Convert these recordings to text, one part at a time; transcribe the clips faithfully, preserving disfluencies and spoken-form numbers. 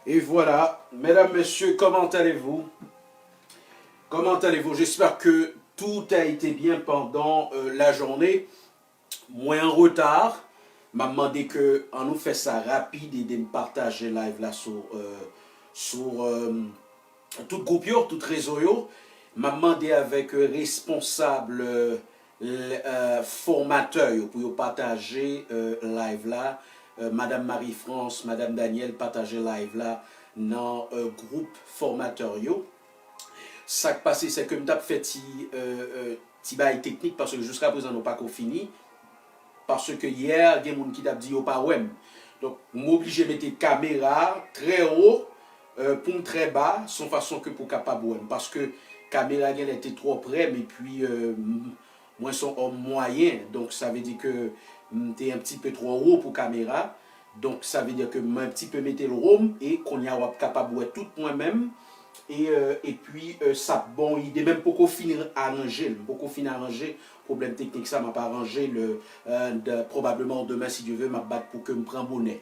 Et voilà, mesdames, messieurs, comment allez-vous? Comment allez-vous? J'espère que tout a été bien pendant euh, la journée. Mwen an reta. M ap mande ke an nou fè sa rapid, ede m pataje live la sou euh, sou euh, tout gwoup yo, tout rezo yo. M ap mande avèk euh, responsab euh, l- euh, fòmatè yo pou yo pataje euh, live la. Euh, Madam Marie France, Madam Daniel, pataje live la nan euh, gwoup fòmatè yo. Sa k pase, se ke m t ap fè ti, euh, euh, ti bagay teknik, paske jiska prezan nou pako fini, paske yè, gen moun ki t ap di yo pa wè m. Donk, m oblije mete kamera trè wo euh, pou m trè ba, se yon fason ke pou kapab wè m, paske kamera genlè te twò prè m, epi euh, m- mwen se yon òm mwayen, donk sa vle di ke m te yon ti pe twò wo pou kamera. Donk, sa vle di ke m un petit peu mete l wo m, e kounye a w ap kapab wè tout mwen menm. E, euh, epi, euh, sa ap bon ide, men m poko fin aranje l. M poko fin aranje pwoblèm teknik sa, m ap aranje l euh, de- probableman demen, si Dye ve, m ap bat pou ke m pran bonè.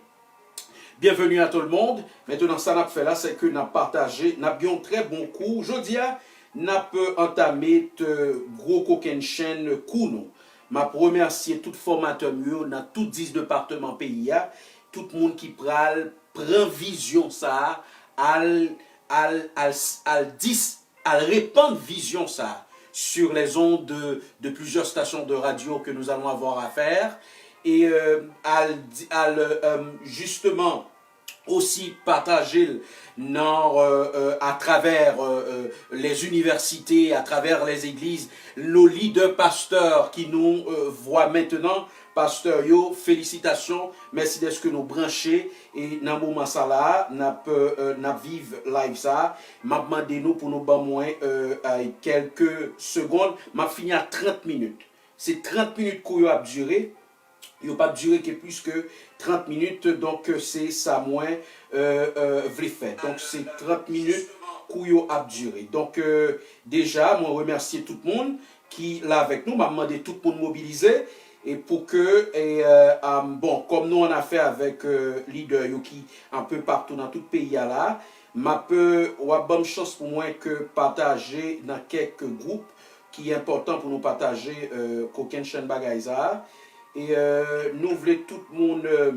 Bienvenue à tout le monde. Mentnan, sa n ap fè la, se ke n ap pataje, n ap gen yon trè bon kou. Jodi a, n ap euh, antame t- gwo kokennchenn kou nou. M ap remèsye tout fòmatè m yo nan tout dis depatman peyi a, tout moun ki pral pran vizyon sa a, al, al, al, al dis, al repann vizyon sa a sur les ondes de, de plusieurs stations de radio que nous allons avoir à faire, et euh, al, di- al euh, justement aussi pataje l nan euh, euh, à travers euh, euh, les universités, à travers les églises, nos leaders pasteurs qui nous euh, voient maintenant. Pastè yo, felisitasyon, mèsi dèske nou branche. E nan moman sa la, n ap euh, n ap viv live sa. M ap mande nou pou nou ban mwen euh, ay, kèlke segonn. M ap fini a trant minit. Se trant minit kou yo ap dire. Yo p ap dire ke plis ke trant minit, donk euh, se sa mwen euh, euh, vle fè. Donk se trant minit kou yo ap dire. Donk euh, deja, mwen remèsye tout moun ki la avèk nou. M ap mande tout moun mobilize e pou ke, e, euh, um, bon, kòm nou an afè avèk euh, lidè yo ki anpe patou nan tout peyi a la, m ap, euh, w ap ban m chans pou mwen ke pataje nan kèk gwoup ki enpòtan pou nou pataje euh, kokennchenn bagay sa a. E euh, nou vle tout moun, euh,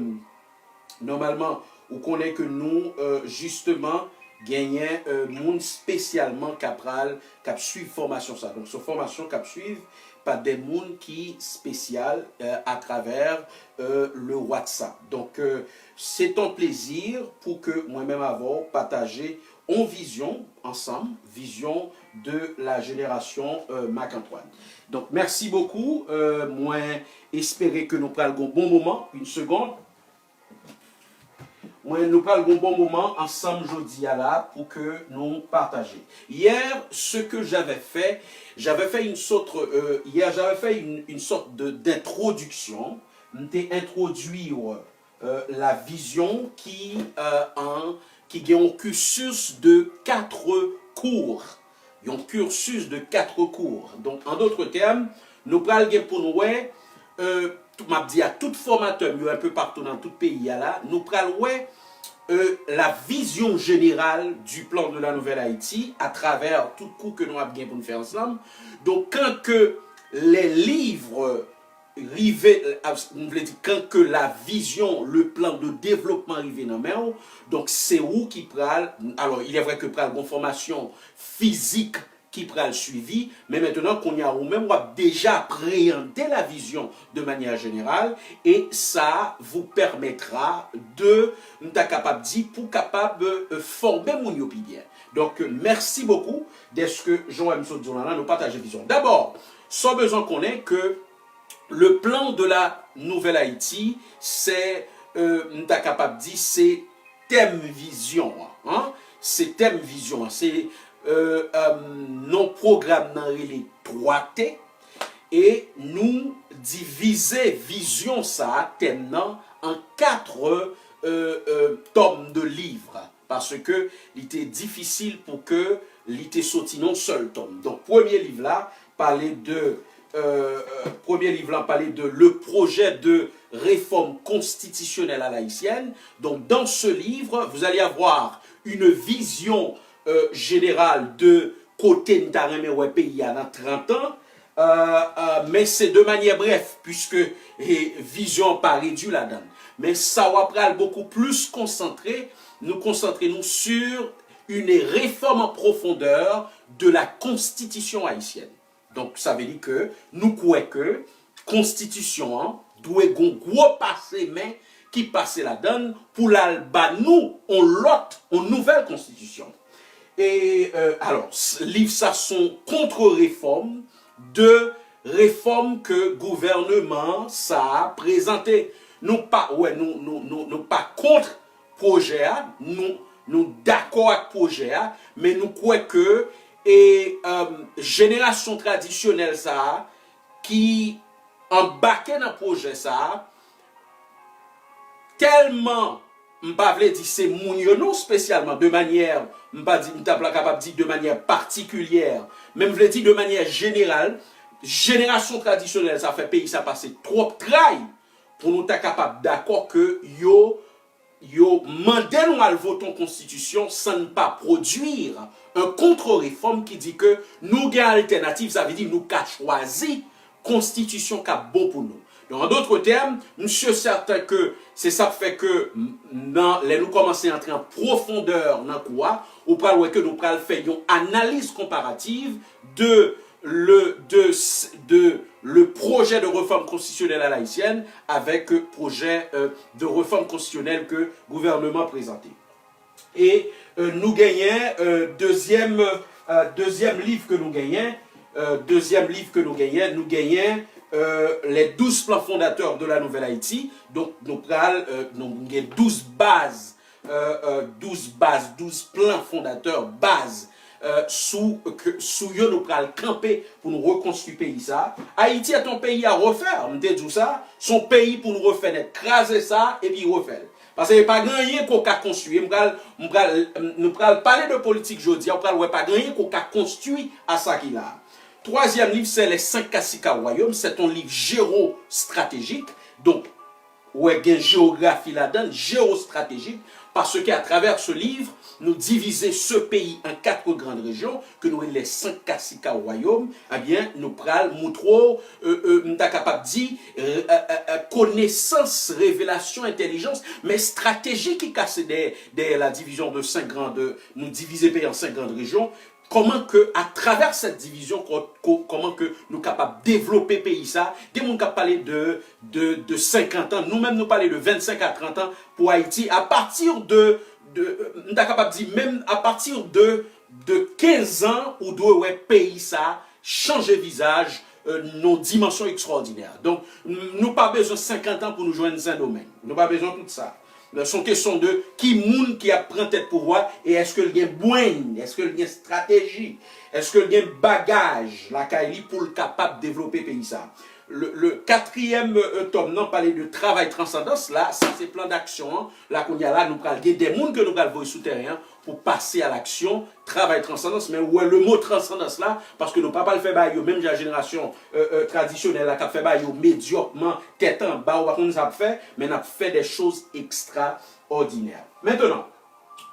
nòmalman, ou konnen ke nou, euh, jisteman, genyen euh, moun espesyalman k ap pral, k ap swiv fòmasyon sa. Donk, se yon fòmasyon k ap swiv pa de moun ki espesyal euh, atravè euh, le WhatsApp. Donk, euh, se yon plezi pou ke mwen menm avè w pataje yon vizyon ansanm, vizyon de la génération euh, Marc-Antoine. Donk, mèsi bokou. Euh, mwen espere ke nou pral gon bon moman. Une seconde. Mwen, nou pral gon bon moman ansanm jodi a la pou ke nou pataje. Hier, ce que j'avais fait, j'avais fait une sorte, euh, hier, j'avais fait une, une sorte de, d'introduction. M te entwodui euh, la vizyon ki, euh, an, ki gen yon cursus de quatre cours. Yon cursus de quatre cours. Donk, en d'autres termes, nou pral gen pou nou wè, euh, m ap di a tout fòmatè m yo enpe patou nan tout peyi a la, nou pral wè euh, la vision générale du plan de la Nouvelle Haïti atravè tout kou ke nou ap gen pou nou fè ansanm. Donk, kan ke les livres rive, euh, m vle di, kan ke la vision, le plan de développement rive nan men w, donk se ou ki pral, alors, il est vrai que pral gon fòmasyon fizik ki pral swivi, men mentnan, kounye a, ou menm, w ap deja apreyande la vision de manière générale, et ça vous permettra de, m ta kapab di, pou kapab euh, fòme moun yo pi byen. Donk, euh, mèsi bokou dèske, jan w wè m sot di w la, nou pataje vizyon. Dabò, sa w bezwen konnen ke le plan de la Nouvelle Haïti, se, euh, m ta kapab di, se tèm vizyon an. Se tèm vizyon an. Se euh, euh, non pwogram nan rele twa T. E nou divize vizyon sa a, tèm nan, an kat euh, euh, tòm de liv. Paske li te difisil pou ke li te soti nan yon sèl tòm. Donk, premye liv la pale de euh, euh, premye liv lan pale de le projet de réforme constitutionnelle à l'haïtienne. Donc, dans ce livre, vous allez avoir une vision euh, jeneral de kote n ta renmen wè peyi a nan trant an. Euh, euh, men se de manyè brèf, puiske eh, vizyon an pa redui ladan l. Men sa w ap pral bokou plis konsantre, nou konsantre nou sur une réforme en profondeur de la Constitution haïtienne. Donk, sa vle di ke nou kwè ke konstitisyon an dwe gon gwo pase men ki pase ladan l pou l al ba nou on lòt, on nouvèl konstitisyon. E, euh, alò, s- liv sa se on contre-réforme de réforme ke gouvènman sa a prezante. Nou pa, wè, nou, nou, nou, nou pa kont pwojè a, nou, nou dakò ak pwojè a, men nou kwè ke e, um, jenerasyon tradisyonèl sa a ki anbake nan pwojè sa a, tèlman, m pa vle di se moun yo non, espesyalman de manyè, m pa di, m ta kapab di de manyè patikilyè, men m vle di de manyè jeneral, jenerasyon tradisyonèl sa fè peyi sa pase twòp tray pou nou ta kapab dakò ke yo yo mande nou al vote yon konstitisyon san n pa pwodui yon contre-réforme ki di ke nou gen altènativ, sa vle di nou ka chwazi konstitisyon k ap bon pou nou. Donk, an dòt tèm, m si sèten ke se sa k fè ke m- nan lè nou kòmanse antre an pwofondè nan kou a, ou pral wè ke nou pral fè yon analiz konparativ de le, de, de le projet de réforme constitutionnelle à l'haïtienne avec euh, projet euh, de réforme constitutionnelle ke gouvènman prezante. E euh, nou genyen euh, dezyèm euh, dezyèm liv ke nou genyen, euh, dezyèm liv ke nou genyen, nou genyen euh, les douze plans fondateurs de la Nouvelle Haïti. Donk nou pral euh, nou gen douz baz euh, euh, douz baz, douz plan fondatè, baz euh, sou, ke, sou yo nou pral kanpe pou nou rekonstwi peyi sa. Haïti est un pays à refaire, m te di w sa, se yon peyi pou nou refè nèt, kraze sa epi refè l. Paske pa gen anyen ke w ka konstwi. M pral, m pral, nou pral pale de politik jodi a, w pral wè pa gen anyen ke w ka konstwi a sa ki la. Twazyèm liv se Les cinq Caciques au Royaume, c'est un livre géostratégique. Donk, ou wè gen jewografi ladan l, jeostratejik, paske atravè se liv, nou divize se peyi an kat gran rejyon, ke nou rele les cinq Caciques au Royaume, ebyen, nou pral moutre w, euh, euh, m ta kapab di, euh, euh, euh, konesans, revelasyon, entèlijans, men estrateji ki kache dèyè, dèyè la division de cinq grandes, nou divize peyi an senk gran rejyon, kòman ke, atravè sèt divizyon, kò- kò- kòman ke nou kapab devlope peyi sa. Gen moun k ap pale de, de, de senkant an, nou menm nou pale de vennsenk a trant an pou Ayiti. Apati de, de, m ta kapab di menm apati de, de kenz an, ou dwe wè peyi sa chanje vizaj euh, nan dimansyon ekstwòdinè. Donk, n- nou pa bezwen senkant an pou nou jwenn Sendomeng. Nou pa bezwen tout sa. Se yon kesyon de ki moun ki ap pran tèt pouvwa e èske l gen brenn, èske l gen estrateji, èske l gen bagaj lakay li pou l kapab devlope peyi sa. Le, le katriyèm euh, tòm nan pale de travay transandans la, sa se plan d'aksyon an. La kounye a la, nou pral gen de moun ke nou pral voye sou teren an pou pase a laksyon, travay transandans, men ou wè le mo transandans la, paske nou pa pral fè bagay yo menm jan jenerasyon euh, euh, tradisyonèl la k ap fè bagay yo medyòkman, tèt anba, ou pa konn sa ap fè, men n ap fè des choses extraordinaires. Maintenant,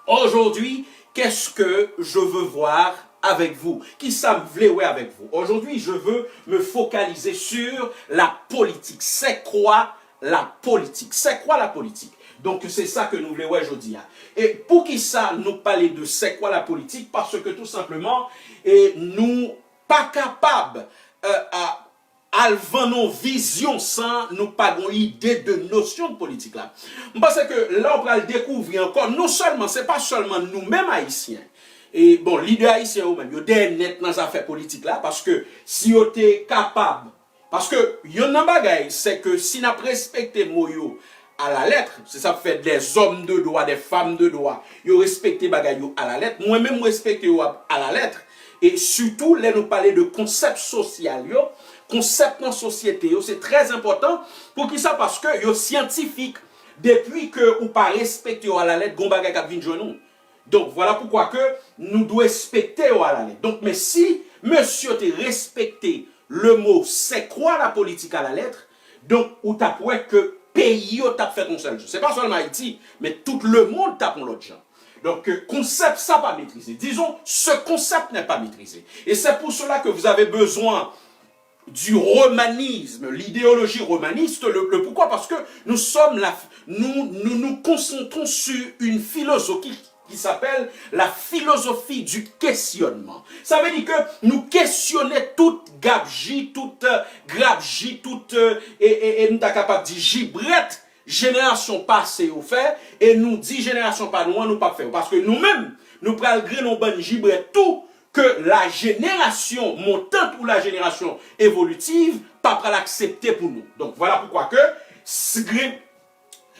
aujourd'hui, qu'est-ce que je veux voir avec vous? Kisa m vle wè avèk vous? Aujourd'hui, je veux me focaliser sur la politique. C'est quoi la politique? C'est quoi la politique? Donk, se sa ke nou vle wè jodi a. E poukisa nou pale de c'est quoi la politique? Paske tou senpleman, e nou pa kapab euh, a, al vann yon vizyon san nou pa gon ide de nosyon de politik la. M panse ke la w pral dekouvri ankò, non sèlman, se pa sèlman nou menm Ayisyen. E bon, lidè ayisyen yo menm, yo dèyè nèt nan zafè politik la, paske si yo te kapab, paske yonn nan bagay, se ke si n ap respekte mo yo à la lettre, se sa k fè des hommes de droit, des femmes de droit, yo respekte bagay yo à la lettre, mwen menm m respekte yo à la lettre, e sitou lè nou pale de konsèp sosyal yo, konsèp nan sosyete yo, se trè enpòtan. Poukisa? Paske yo syantifik. Depi ke ou pa respekte yo à la lettre, gon bagay k ap vin jwenn ou. Donk, vwala poukwa ke nou dwe respekte yo à la lettre. Donk, men si mesye te respekte le mot c'est quoi la politique à la lettre, donk ou t ap wè ke peyi yo t ap fèt yon sèl jan. Se pa sèlman Ayiti, men tout lemonn t ap yon lòt jan. Donk, euh, konsèp sa pa metrize. Disons, ce concept n'est pas maîtrisé. Et c'est pour cela que vous avez besoin du romanisme, l'idéologie romaniste. Le, le pourquoi? Parce que nous sommes la, nous, nous nous concentrons sur une philosophie qui s'appelle la philosophie du questionnement. Sa vle di ke nou kesyone tout gabji, tout, euh, grabji, tout, euh, e, e, e m ta kapab di jibrèt jenerasyon pase yo fè, e nou di jenerasyon pa nou an, nou p ap fè yo. Paske nou menm, nou pral grennen yon bann jibrèt tou, ke la génération montante ou la génération évolutive pa pral aksepte pou nou. Donk, vwala poukwa ke, s-, gri-,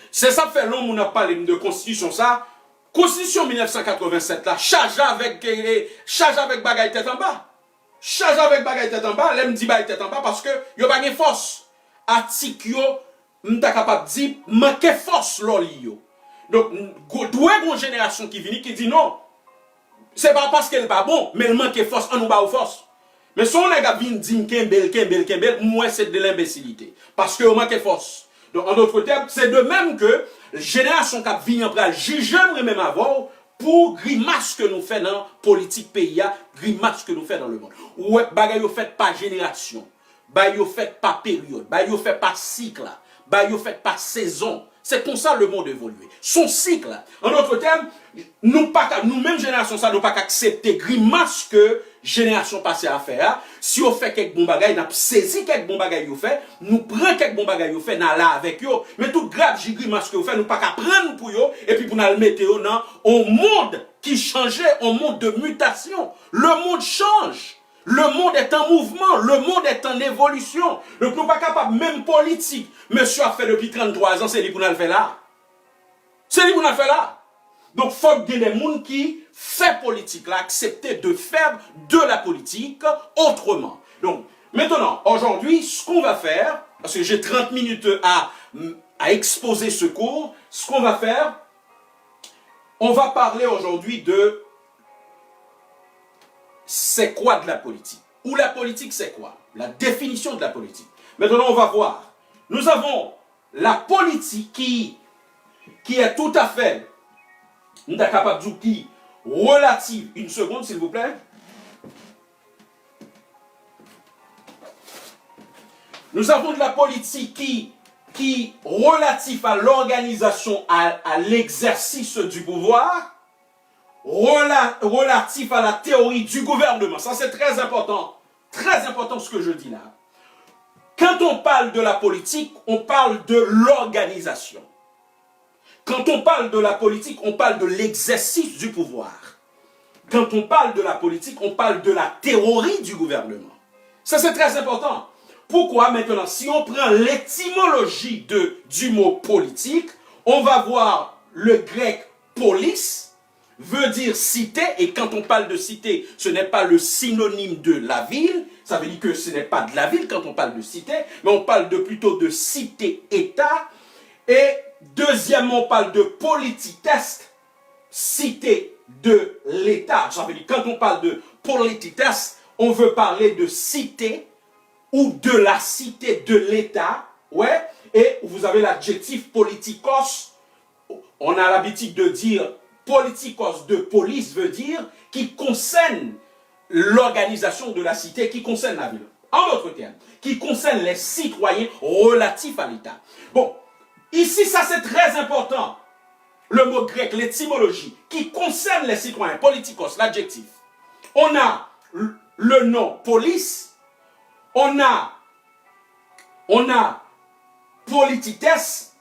se sa k fè lè yon moun ap pale m de konstitisyon sa, konstitisyon mil nèf san katrevennsèt la, chaje avèk, e, e, chaje avèk bagay tèt anba. Chaje avèk bagay tèt anba, lè m di bagay tèt anba, paske yo pa gen fòs. Atik yo, m ta kapab di, manke fòs lè w li yo. Donk, n-, gwo-, dwe gen yon jenerasyon ki vini, ki di non, se pa paske l pa bon, men l manke fòs, ann nou ba w fòs. Men si yon nèg ap vin di m kenbe l, kenbe l, kenbe l, m wè se de lenbesilite. Paske yo manke fòs. Donk, an dòt tèm, se de menm ke jenerasyon k ap vini an pral jije mwen menm avè w pou grimas ke nou fè nan politik peyi a, grimas ke nou fè nan lemonn. Ou wè, bagay yo fèt pa jenerasyon. Bagay yo fèt pa peryòd, bagay yo fèt pa sik la, bagay yo fèt pa sezon. Se konsa lemonn evolye. Se yon sik la. An dòt tèm, nou pa ka, nou menm jenerasyon sa, nou pa ka aksepte grimas ke jenerasyon pase a fè a. Si yo fè kèk bon bagay, n ap sezi kèk bon bagay yo fè, nou pran kèk bon bagay yo fè, n ale avèk yo. Men tout grabji grimas ke yo fè, nou pa ka pran pou yo, epi pou n al mete yo nan yon mond ki chanje, yon mond de mitasyon. Le monde change. Le monde est en mouvement, le monde est en évolution. Donk nou pa kapab menm politik mesye ap fè depi tranntwa zan, se li pou n al fè la. Se li pou n al fè la. Donk fòk gen de moun ki fè politik la, aksepte de faire de la politique autrement. Donc, maintenant, aujourd'hui, ce qu'on va faire, parce que j'ai trente minutes à, à exposer ce cours, ce qu'on va faire, on va parler aujourd'hui de c'est quoi de la politique? Ou la politique, c'est quoi? La définition de la politique. Maintenant, on va voir. Nous avons la politique qui, qui est tout à fait, nou ta kapab di w ki relative. Une seconde, s'il vous plaît. Nous avons de la politique qui, qui relative à l'organisation, à, à l'exercice du pouvoir, rela-, relatif à la théorie du gouvernement. Ça, c'est très important. Très important ce que je dis là. Quand on parle de la politique, on parle de l'organisation. Quand on parle de la politique, on parle de l'exercice du pouvoir. Quand on parle de la politique, on parle de la théorie du gouvernement. Ça, c'est très important. Pourquoi maintenant, si on prend l'étymologie de, du mot politique, on va voir le grec polis veut dire cité, et quand on parle de cité, ce n'est pas le synonyme de la ville, ça veut dire que ce n'est pas de la ville quand on parle de cité, mais on parle de, plutôt de cité-État. Et deuxièmement, on parle de politites, cité de l'État. Ça veut dire, quand on parle de politites, on veut parler de cité ou de la cité de l'État. Ouais, et vous avez l'adjectif politikos. On a l'habitude de dire politikos de polis veut dire qui concerne l'organisation de la cité, qui concerne la ville. En d'autres termes, qui concerne les citoyens relatifs à l'État. Bon, ici, ça c'est très important. Le mot grec, l'étymologie, qui concerne les citoyens, politikos, l'adjectif. On a le nom polis, on a, on a politites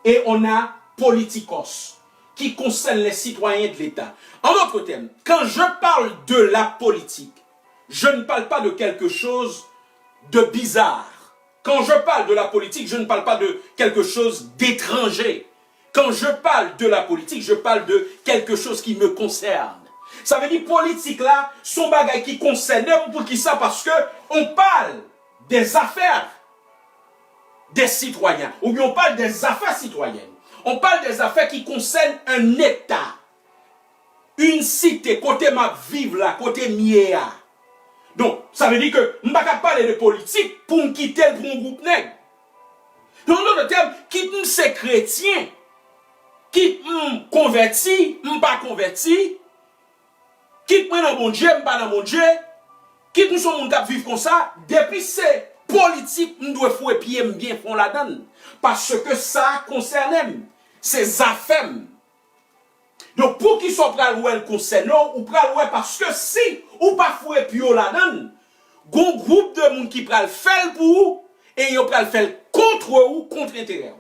et on a politikos, qui concerne les citoyens de l'État. En d'autres termes, quand je parle de la politique, je ne parle pas de quelque chose de bizarre. Quand je parle de la politique, je ne parle pas de quelque chose d'étranger. Quand je parle de la politique, je parle de quelque chose qui me concerne. Sa vle di politik la, se yon bagay ki konsène m. Poukisa? Paske on parle des affaires des citoyens, oubyen on parle des affaires citoyennes. On parle des affaires qui concernent un État. Une cité, kote m ap viv la, kote m ye a. Donk, sa vle di ke m pa ka pale de politik pou m kite l pou yon gwoup nèg. Donk, an dòt tèm, kit m se kretyen, kit m konvèti, m pa konvèti, kit mwen nan Bondye, m pa nan Bondye, kit m se yon moun k ap viv konsa, depi se politik, m dwe foure pye m byen fon ladan l. Paske sa konsène m. Se zafè m. Donk, poukisa w pral wè l konsène w? Ou pral wè paske si ou pa foure pye w ladan l, gon gwoup de moun ki pral fè l pou ou e yo pral fè l kont ou, kont enterè w.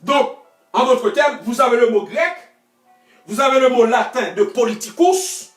Donc, en d'autres termes, vous avez le mot grec, vous avez le mot latin de politicus,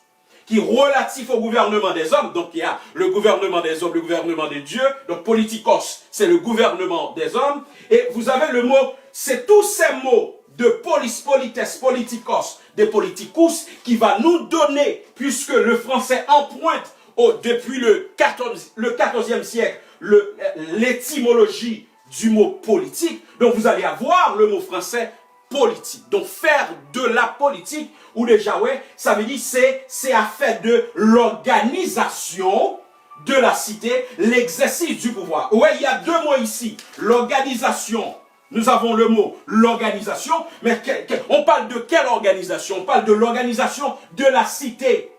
qui est relatif au gouvernement des hommes. Donc, il y a le gouvernement des hommes, le gouvernement de Dieu. Donc, politikos, c'est le gouvernement des hommes. Et vous avez le mot, c'est tous ces mots de polis, politesse, politikos, de politicus, qui va nous donner, puisque le français emprunte au, depuis le quatorze, le quatorzième siècle, le, l'étymologie du mot politique. Donc vous allez avoir le mot français politique. Donc faire de la politique, ou deja wè, sa vle di se, se afè de l'organisation de la cité, l'exercice du pouvoir. Ou wè, il y a deux mots ici. L'organisation. Nous avons le mot l'organisation, mais que- que- on parle de quelle organisation? On parle de l'organisation de la cité.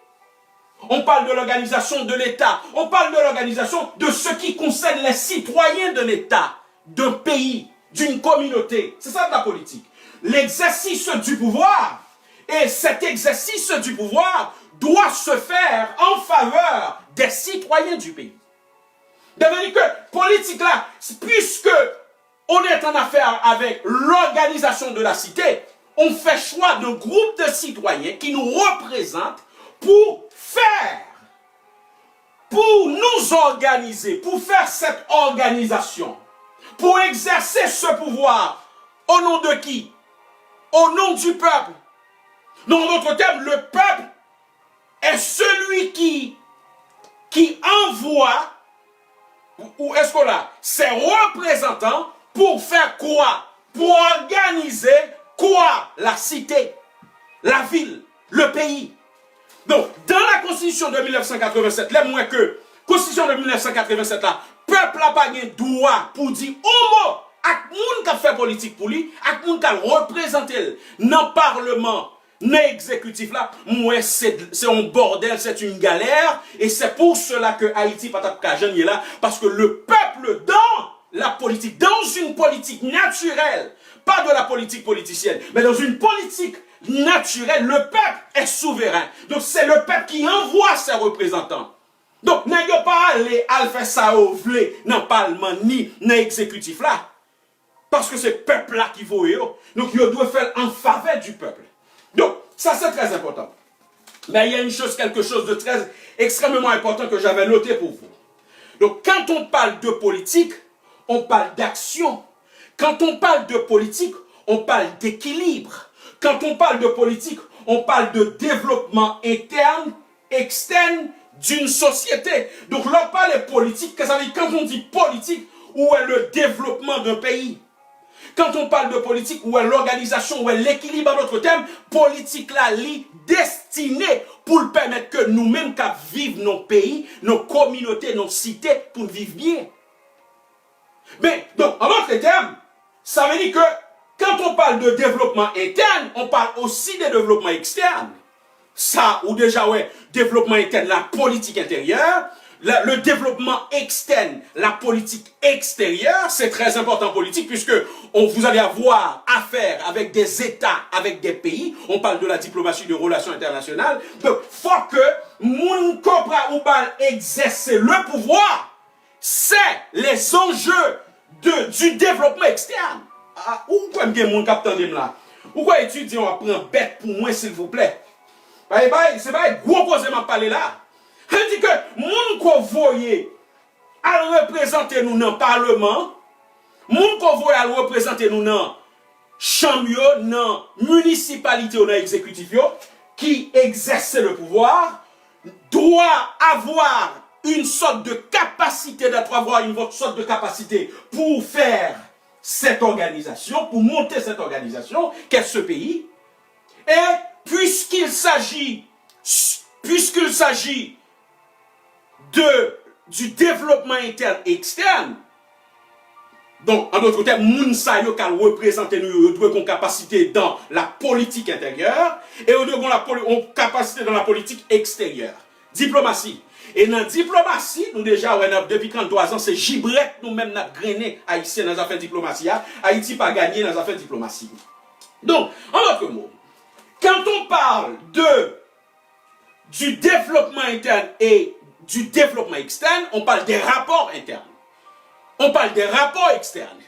On parle de l'organisation de l'État. On parle de l'organisation de ce qui concerne les citoyens d'un État, d'un pays, d'une communauté. C'est ça la politique. L'exercice du pouvoir, et cet exercice du pouvoir doit se faire en faveur des citoyens du pays. Ça veut dire que politique là, puisque on est en affaire avec l'organisation de la cité, on fait choix d'un groupe de citoyens qui nous représentent pour faire, pour nous organiser, pour faire cette organisation, pour exercer ce pouvoir. Au nom de qui? Au nom du peuple. Donc, en d'autres termes, le peuple est celui qui, qui envoie, ou, ou est-ce qu'on a, ses représentants pour faire quoi? Pour organiser quoi? La cité, la ville, le pays. Donk, dans la constitution de mil nèf san katrevennsèt, lè m wè ke konstitisyon de mil nèf san katrevennsèt la, pèp la pa gen dwa pou di yon mo ak moun k ap fè politik pou li, ak moun k al reprezante l nan palman, nan egzekitif la, m wè se, se yon bordel, c'est une galère, et c'est pour cela que Haïti pa t ap ka janm ye la, parce que le peuple dans la politique, dans une politique naturelle, pas de la politique politicienne, mais dans une politique naturelle, le peuple est souverain. Donc c'est le peuple qui envoie ses représentants. Donk nèg yo pa ale al fè sa yo vle nan palman ni nan egzekitif la. Paske se pèp la ki voye yo. Donk yo dwe fè l an favè di pèp. Donk sa se trè enpòtan. Mais il y a une chose, quelque chose de très extrêmement important que j'avais noté pour vous. Donc quand on parle de politique, on parle d'action. Quand on parle de politique, on parle d'équilibre. Quand on parle de politique, on parle de développement interne, externe d'une société. Donk lè w pale politik, sa vle di, quand on dit politique, ou wè le développement d'un pays. Quand on parle de politique, ou wè l'organisation, ou wè l'équilibre, en d'autres termes, politik la li destine pou l pèmèt ke nou menm k ap viv nan peyi, nan kominote, nan site, pou n viv byen. Men, donk, en d'autres termes, sa vle di ke quand on parle de développement interne, on parle aussi de développement externe. Sa, ou deja wè, développement interne, la politique intérieure, le, le développement externe, la politique extérieure, c'est très important en politique puisque on, vous allez avoir affaire avec des États, avec des pays, on parle de la diplomatie de relations internationales. Donc, faut que moun konprann ou ba l exercer le pouvoir, c'est les enjeux de, du développement externe. Ah, ou kwè m gen moun k ap tande m la? Ou kwè etidyan w ap pran bèt pou mwen, silvouplè? Bay, bay, se bay gwo koze m ap pale la. Sa vle di ke moun ko voye al reprezante nou nan paleman, moun ko voye al reprezante nou nan chanm yo, nan minisipalite yo, nan egzekitif yo, qui exercent le pouvoir, doit avoir une sorte de capacité, doit avoir une sorte de capacité pour faire cette organisation, pour monter cette organisation, qu'est ce pays. Et puisqu'il s'agit, puisqu'il s'agit de, du développement interne et externe, donk, an dòt tèm, moun sa yo k al reprezante nou yo, yo dwe gen yon kapasite dans la politique intérieure, e yo dwe gen yon la poli-, yon kapasite dans la politique extérieure. Diplomasi. E nan diplomasi, nou deja wè nan, depi trannntwa zan, se jibrèt nou menm n ap grennen Ayisyen nan zafè diplomasi a. Ayiti pa ganye nan zafè diplomasi. Donc, en d'autres mots, quand on parle de, du développement interne et du développement externe, on parle des rapports internes. On parle des rapports externes.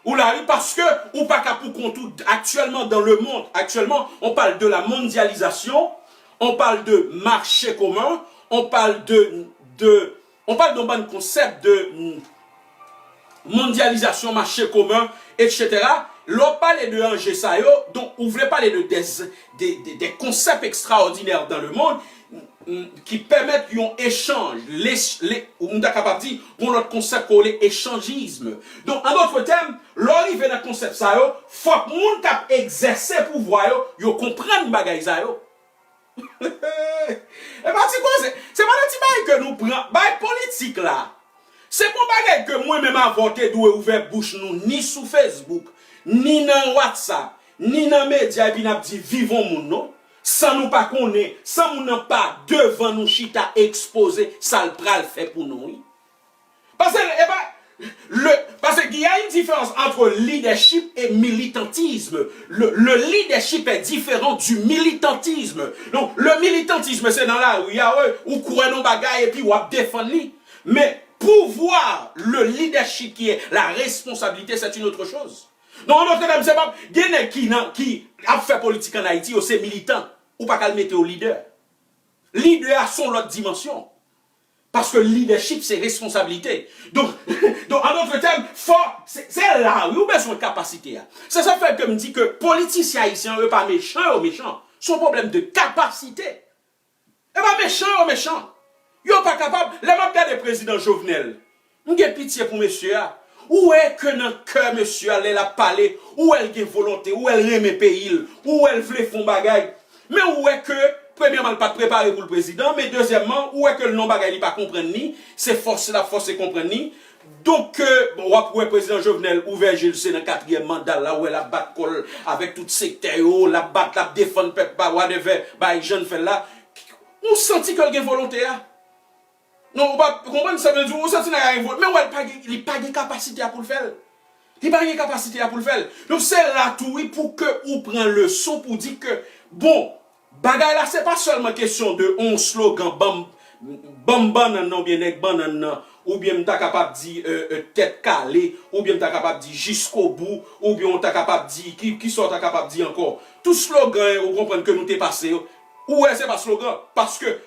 Ou la, wi, paske ou pa ka pou kont ou actuellement dans le monde. Actuellement, on parle de la mondialisation, on parle de marché commun, on parle de, de, on parle d'un bann konsèp de, mm, mondyalizasyon, mache komen, etsetera. Lè w pale de anje sa yo, donk, ou vle pale de, de, de, de, de konsèp ekstraòdinè dans le monde, mm, ki pèmèt yon echanj, lech-, le-, ou m ta kapab di, yon lòt konsèp ke w rele echanjizm. Donk, an dòt tèm, lè w rive nan konsèp sa yo, fòk moun k ap egzèse pouvwa yo, yo konprann bagay sa yo. E pa ti koze, se pa nan ti bagay ke nou pran, bagay politik la. Se pa yon bagay ke mwen menm avè w te dwe ouvè bouch nou ni sou Facebook, ni nan WhatsApp, ni nan medya epi n ap di viv yon moun non. San nou pa konnen, san moun nan pa devan nou chita ekspoze sa l pral fè pou nou wi. Paske, e pa, le, paske il y a une différence entre leadership et militantisme. Le, le leadership est différent du militantisme. Donc, le militantisme, se nan lari a, wi, ou kwè nan bagay epi w ap defann li. Men pouvwa, le leadership qui est la responsabilité, c'est une autre chose. Non, an dòt tèm, se pa, gen nèg ki nan, ki ap fè politik an Ayiti, yo se militan. Ou pa ka al mete yo lidè. Lidè a se yon lòt dimansyon. Paske leadership se responsabilite. Donk, donk, an dòt tèm, fò, se, se la wi, ou bezwen kapasite a. Se sa fè ke m di ke politisyen ayisyen yo pa mechan, yo mechan. Se yon pwoblèm de kapasite. E pa mechan, yo mechan. Yo pa kapab. Lè m ap gade prezidan Jovenel, m gen pitye pou mesye a. Ou wè ke nan kè mesye a, lè l ap pale, ou wè l gen volonte, ou wè l renmen peyi l, ou wè l vle fè yon bagay. Men ou wè ke, premyèman, l pa t prepare pou l prezidan, men dezyèmman, ou wè ke l nan yon bagay li pa konprann li, se fòse l ap fòse konprann li. Donk, ke, bon, w ap wè prezidan Jovenel ouvè je l, se nan katriyèm manda l la, ou wè l ap bat kò l avèk tout sektè yo, l ap bat, l ap defann pèp pa, whatever, bay jan l fè l la. Ou santi ke l gen volonte a. Non, ou pa konprann sa m vle di w, ou santi nèg la gen volonte, men ou wè l pa gen, li pa gen kapasite a pou l fè l. Li pa gen kapasite a pou l fè l. Donk, se la tou, wi, pou ke ou pran leson pou di ke, bon, bagay la, se pa sèlman kesyon de on slogan, ban m, ban m bannann nan, oubyen nèg bannann nan, oubyen m ta kapab di, euh, euh, tèt kale, oubyen m ta kapab di jiskobou, oubyen w ta kapab di, ki, ki sa w ta kapab di ankò? Tout slogan, ou konprann ke nou te pase yo, ou wè se pa slogan, paske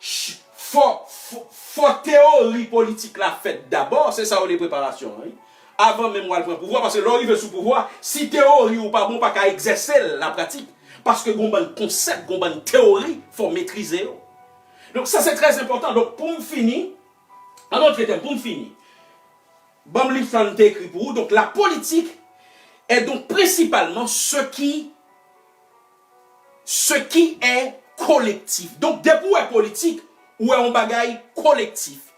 Ch-, fò, fò, fò teyori politik la fèt dabò, se sa yo rele preparasyon an, wi. Avan menm w al pran pouvwa, paske lè w rive sou pouvwa, si teyori w pa bon, w pa ka egzèse l la pratik. Paske gon bann konsèp, gon bann teyori, fò w metrize yo. Donk, sa se trè enpòtan. Donk, pou m fini, an dòt tèm, pou m fini, ban m li sa m te ekri pou ou. Donc, la politique est donc principalement ce qui, ce qui est collectif. Donk, depi w wè politik, ou wè yon bagay kolektif.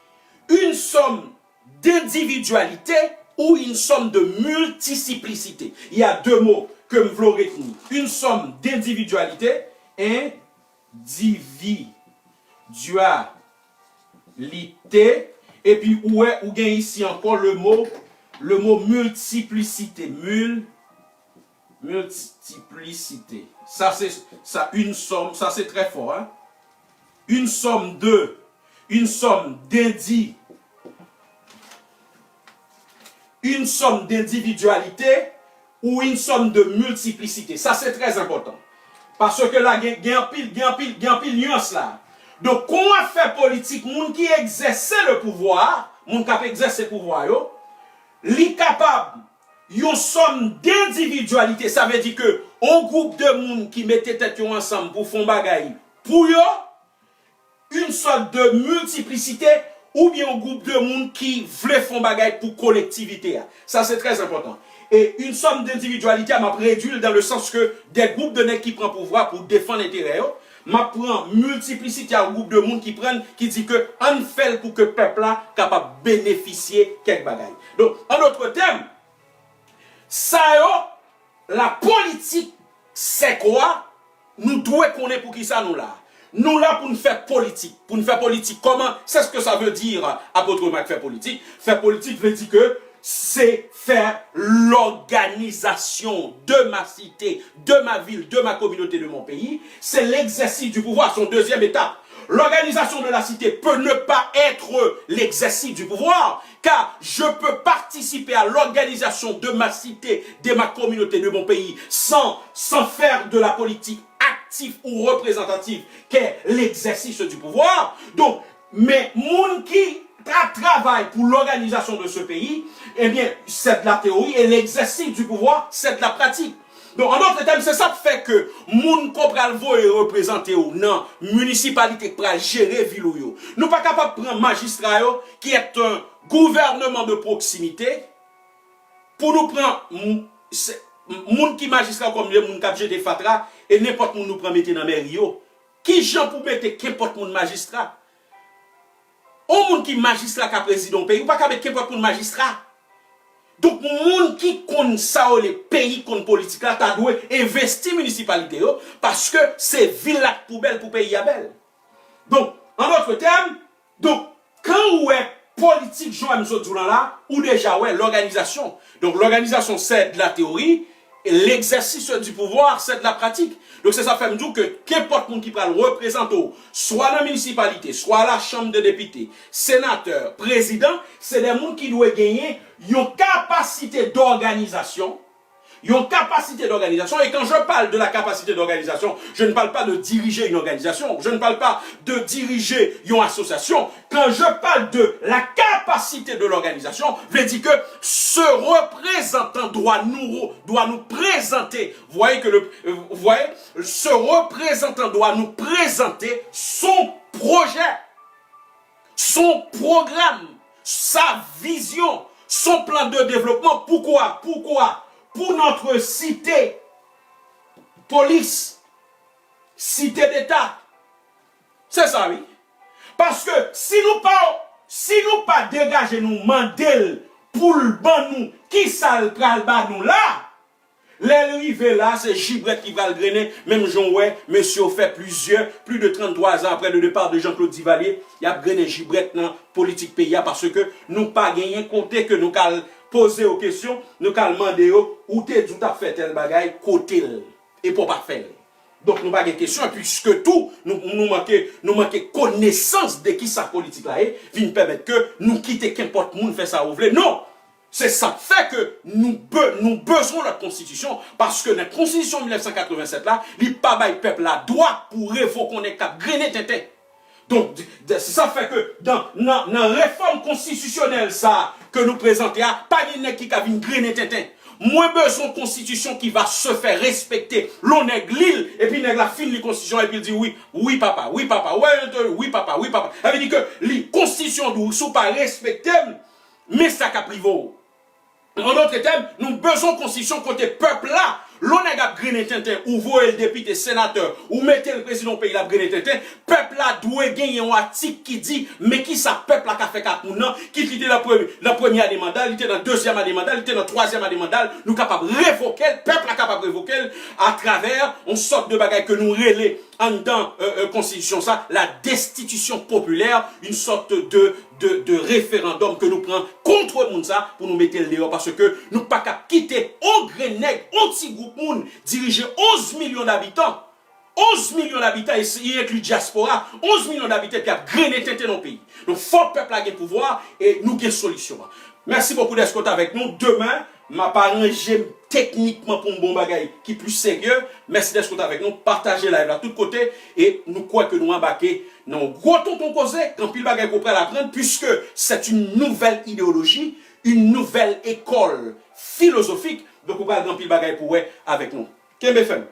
Une somme d'individualité ou une somme de multiplicité. Il y a deux mots ke m vle w retni. Une somme d'individualité, individualité, epi ou wè, ou gen isi ankò le mot, le mot multiplicité, mul-, multiplicité. Sa se, sa, une somme, sa se trè fò, hein. Une somme de, une somme d'indi-, une somme d'individualité ou une somme de multiplicité. Sa se trè enpòtan. Paske la gen, gen anpil, gen anpil, gen anpil nyans la. Donk, kon w ap fè politik, moun ki egzèse le pouvwa, moun k ap egzèse pouvwa yo, li kapab yon sòm dendividyalite, sa vle di ke yon gwoup de moun ki mete tèt yo ansanm pou fè yon bagay pou yo, une sorte de multiplicité, oubyen yon gwoup de moun ki vle fè yon bagay pou kolektivite a. Sa se trè enpòtan. E une somme d'individualité a, m ap redui l dans le sens que des groupes de nèg ki pran pouvwa pou defann enterè yo, M ap pran miltiplisite a gwoup de moun ki pran, ki di ke ann fè l pou ke pèp la kapab benefisye kèk bagay. Donk, an dòt tèm, sa yo, la politik, sèkò a, nou dwe konnen pou ki sa nou la. Nou la pou n fè politik. Pou n fè politik kòman? C'est ce que ça veut dire, apôtre Marc, fè politik. Fè politik vle di ke c'est faire l'organisation de ma cité, de ma ville, de ma communauté, de mon pays. C'est l'exercice du pouvoir, son deuxième étape. L'organisation de la cité peut ne pas être l'exercice du pouvoir, car je peux participer à l'organisation de ma cité, de ma communauté, de mon pays, sans, sans faire de la politique active ou représentative, qui est l'exercice du pouvoir. Donc, men moun ki ap travay pou l'organisation de ce pays, eh bien, c'est de la théorie et l'exercice du pouvoir, c'est de la pratique. Donk, an dòt tèm, se sa k fè ke moun ke w pral voye reprezante w nan minisipalite k pral jere vil ou yo. Nou pa kapab pran majistra yo, qui est un gouvernement de proximité, pou nou pran m- se- moun ki majistra kòm de moun k ap jete fatra, e nenpòt moun nou pran mete nan mèri yo. Ki jan pou mete kenpòt moun majistra? On moun ki majistra ka prezide yon peyi, ou pa ka met kenpòt moun majistra. Donk, moun ki konn sa yo rele peyi, konn politik la, ta dwe envesti minisipalite yo, paske se vil la k pou bèl pou peyi a bèl. Donk, an dòt tèm, donk, kan ou wè politik jan m sot di w lan la, ou deja wè l'organisation. Donc, l'organisation, c'est de la théorie, et l'exercice du pouvoir, c'est de la pratique. Donk, se sa fè m di w ke kenpòt moun ki pral reprezante w, swa nan minisipalite, swa la chanm de depite, senatè, prezidan, se de moun ki dwe genyen yon kapasite dòganizasyon, yon kapasite dòganizasyon. Et quand je parle de la capacité d'organisation, je ne parle pas de diriger une organisation, je ne parle pas de diriger yon asosyasyon. Quand je parle de la capacité de l'organisation, vle di ke se reprezantan dwa nou, dwa nou prezante, voyez que le, euh, voyez, se reprezantan dwa nou prezante son pwojè, son pwogram, sa vizyon, son plan de développement. Poukwa? Poukwa? Pou notre cité, polis, cité d'État. Se sa, wi. Paske si nou pa, si nou pa degaje nou mande l pou l ban nou ki sa l pral ba nou la, lè l rive la, se jibrèt ki pral grennen, menm jan w wè mesye yo fè plizyè, plus de trente-trois ans après le départ de Jean-Claude Duvalier, y ap grennen jibrèt nan politik peyi a, paske nou pa genyen kote ke nou ka al poze yo kesyon, nou ka al mande yo, ou te di w t ap fè tèl bagay, kote l? Epi w pa fè l. Donk, nou pa gen kesyon, piske tou, nou, nou manke, nou manke konesans de ki sa politik la ye, vin pèmèt ke nou kite kenpòt moun fè sa yo vle. Non! Se sa k fè ke nou, be, nou bezwen lòt konstitisyon, paske nan konstitisyon mil nèf san katrevennsèt la, li pa bay pèp la dwa pou revoke yon nèg k ap grennen tenten. Donk, de, se sa k fè ke dan, nan, nan refòm konstitisyonèl sa a ke nou prezante a, pa gen nèg ki ka vin grennen tenten. Mwen bezwen yon konstitisyon ki va se fè respekte. Lè yon nèg li l, epi nèg la fin li konstitisyon, epi l di, wi, wi, papa, wi, papa, wi, wi, papa, wi, papa. Sa vle di ke li, konstitisyon di w, si w pa respekte m, men sa k ap rive w. An dòt tèm, nou bezwen yon konstitisyon kote pèp la, lè yon nèg ap grennen tenten, ou voye l depite, senatè, ou mete l prezidan yon peyi, l ap grennen tenten, pèp la dwe genyen yon atik ki di, men ki sa pèp la ka fè ak moun nan, kit li te nan premye, nan premye ane manda l, li te nan dezyèm ane manda l, li te nan twazyèm ane manda l, nou kapab revoke l, pèp la kapab revoke l atravè yon sòt de bagay ke nou rele anndan, euh, euh, konstitisyon sa, la destitution populaire, une sorte de, de, de référendum ke nou pran kont moun sa pou nou mete l deyò, paske nou pa ka kite yon grenn nèg, yon ti gwoup moun dirije onz milyon dabitan. Onz milyon dabitan, e se, e enkli dyaspora, onz milyon dabitan ki ap grennen tenten nan peyi. Donk, fòk pèp la gen pouvwa e nou gen solisyon an. Mèsi bokou dèske w t avèk nou. Demen, m ap aranje m teknikman pou m ba w bagay ki plis serye. Mèsi dèske w t avèk nou. Pataje live la tout kote e nou kwè ke nou anbake nan yon gwo tonton koze. Gen anpil bagay ke w pral aprann, puisque c'est une nouvelle idéologie, une nouvelle école philosophique. Donk, ou pral gen anpil bagay pou w wè avèk nou. Kenbe fèm.